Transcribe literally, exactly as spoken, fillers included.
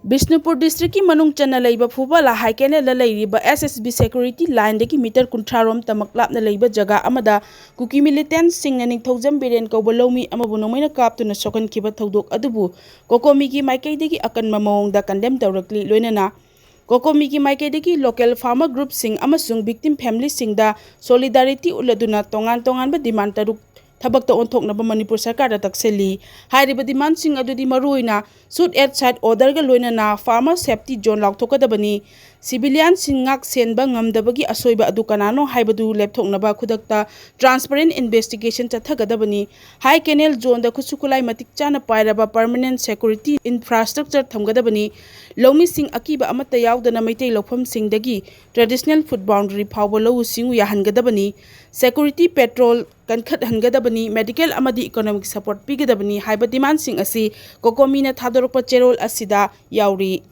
ꯕꯤꯁꯅꯨꯄꯨꯔ ꯗꯤꯁꯇ꯭ꯔꯤꯛꯀꯤ ꯃꯅꯨꯡ ꯆꯟꯅ ꯂꯩꯕ ꯐꯨꯕꯥꯂꯥ ꯍꯥꯏ ꯀꯦꯅꯦꯜꯗ ꯂꯩꯔꯤꯕ ꯑꯦꯁ ꯑꯦꯁ ꯕꯤ ꯁꯦꯀ꯭ꯌꯨꯔꯤꯇꯤ ꯂꯥꯏꯟꯗꯒꯤ ꯃꯤꯇꯔ ꯀꯨꯟꯊ꯭ꯔꯥ ꯔꯣꯝ ꯇꯃꯛ ꯂꯥꯞꯅ ꯂꯩꯕ ꯖꯒꯥ ꯑꯃꯗ ꯀꯨꯀꯤ ꯃꯤꯂꯤꯇꯦꯟꯠꯁꯤꯡꯅ ꯅꯤꯡꯊꯧꯖꯝ ꯕꯤꯔꯦꯟ ꯀꯧꯕ ꯂꯧꯃꯤ ꯑꯃꯕꯨ ꯅꯣꯡꯃꯩꯅ ꯀꯥꯞꯇꯨꯅ ꯁꯣꯛꯍꯟꯈꯤꯕ ꯊꯧꯗꯣꯛ ꯑꯗꯨꯕꯨ ꯀꯣꯀꯣꯃꯤꯒꯤ ꯃꯥꯏꯀꯩꯗꯒꯤ ꯑꯀꯟꯕ ꯃꯑꯣꯡꯗ ꯀꯟꯗꯦꯝ ꯇꯧꯔꯛꯂꯤ꯫ ꯂꯣꯏꯅꯅ ꯀꯣꯀꯣꯃꯤꯒꯤ ꯃꯥꯏꯀꯩꯗꯒꯤ ꯂꯣꯀꯦꯜ ꯐꯥꯔꯃꯔ ꯒ꯭ꯔꯨꯞꯁꯤꯡ ꯑꯃꯁꯨꯡ ꯚꯤꯛꯇꯤꯝ ꯐꯦꯃꯤꯂꯤꯁꯤꯡꯗ ꯁꯣꯂꯤꯗꯥꯔꯤꯇꯤ ꯎꯠꯂꯗꯨꯅ ꯇꯣꯉꯥꯟ ꯇꯣꯉꯥꯟꯕ ꯗꯤꯃꯥꯟ ꯇꯔꯨꯛ ꯊꯕꯛꯇ ꯑꯣꯟꯊꯣꯛꯅꯕ ꯃꯅꯤꯄꯨꯔ ꯁꯔꯀꯥꯔꯗ ꯇꯛꯁꯜꯂꯤ꯫ ꯍꯥꯏꯔꯤꯕ ꯗꯤꯃꯥꯟꯁꯤꯡ ꯑꯗꯨꯗꯤ ꯃꯔꯨꯑꯣꯏꯅ ꯁꯨꯠ ꯑꯦꯠ ꯁꯥꯏꯠ ꯑꯣꯔꯗꯔꯒ ꯂꯣꯏꯅꯅ ꯐꯥꯔꯃꯔ ꯁꯦꯐꯇꯤ ꯖꯣꯟ ꯂꯥꯎꯊꯣꯛꯀꯗꯕꯅꯤ꯫ ꯁꯤꯚꯤꯂꯤꯌꯟꯁꯤꯡ ꯉꯥꯛ ꯁꯦꯟꯕ ꯉꯝꯗꯕꯒꯤ ꯑꯁꯣꯏꯕ ꯑꯗꯨ ꯀꯅꯥꯅꯣ ꯍꯥꯏꯕꯗꯨ ꯂꯦꯞꯊꯣꯛꯅꯕ ꯈꯨꯗꯛꯇ ꯇ꯭ꯔꯥꯟꯁꯄꯔꯦꯟ ꯏꯟꯚꯦꯁꯇꯤꯒꯦꯁꯟ ꯆꯠꯊꯒꯗꯕꯅꯤ꯫ ꯍꯥꯏ ꯀꯦꯅꯦꯜ ꯖꯣꯟꯗ ꯈꯨꯠꯁꯨ ꯈꯨꯠꯂꯥꯏ ꯃꯇꯤꯛ ꯆꯥꯅ ꯄꯥꯏꯔꯕ ꯄꯔꯃꯅꯦꯟ ꯁꯦꯀ꯭ꯌꯨꯔꯤꯇꯤ ꯏꯟꯐ꯭ꯔꯥꯁ꯭ꯇ꯭ꯔꯛꯆꯔ ꯊꯝꯒꯗꯕꯅꯤ꯫ ꯂꯧꯃꯤꯁꯤꯡ ꯑꯀꯤꯕ ꯑꯃꯠꯇ ꯌꯥꯎꯗꯅ ꯃꯩꯇꯩ ꯂꯧꯐꯝꯁꯤꯡꯗꯒꯤ ꯇ꯭ꯔꯦꯗꯤꯁꯅꯦꯜ ꯐꯨꯗ ꯕꯥꯎꯟꯗꯔꯤ ꯐꯥꯎꯕ ꯂꯧꯎ ꯁꯤꯡꯎ ꯌꯥꯍꯟꯒꯗꯕꯅꯤ꯫ ꯁꯦꯀ꯭ꯌꯨꯔꯤꯇꯤ ꯄꯦꯇ꯭ꯔꯣꯜ ꯀꯟꯈꯠꯍꯟꯒꯗꯕꯅꯤ, ꯃꯦꯗꯤꯀꯦꯜ ꯑꯃꯗꯤ ꯏꯀꯣꯅꯣꯃꯤꯛ ꯁꯄꯣꯔꯠ ꯄꯤꯒꯗꯕꯅꯤ ꯍꯥꯏꯕ ꯗꯤꯃꯥꯟꯁꯤꯡ ꯑꯁꯤ ꯀꯣꯀꯣꯃꯤꯅ ꯊꯥꯗꯣꯔꯛꯄ ꯆꯦꯔꯣꯜ ꯑꯁꯤꯗ ꯌꯥꯎꯔꯤ꯫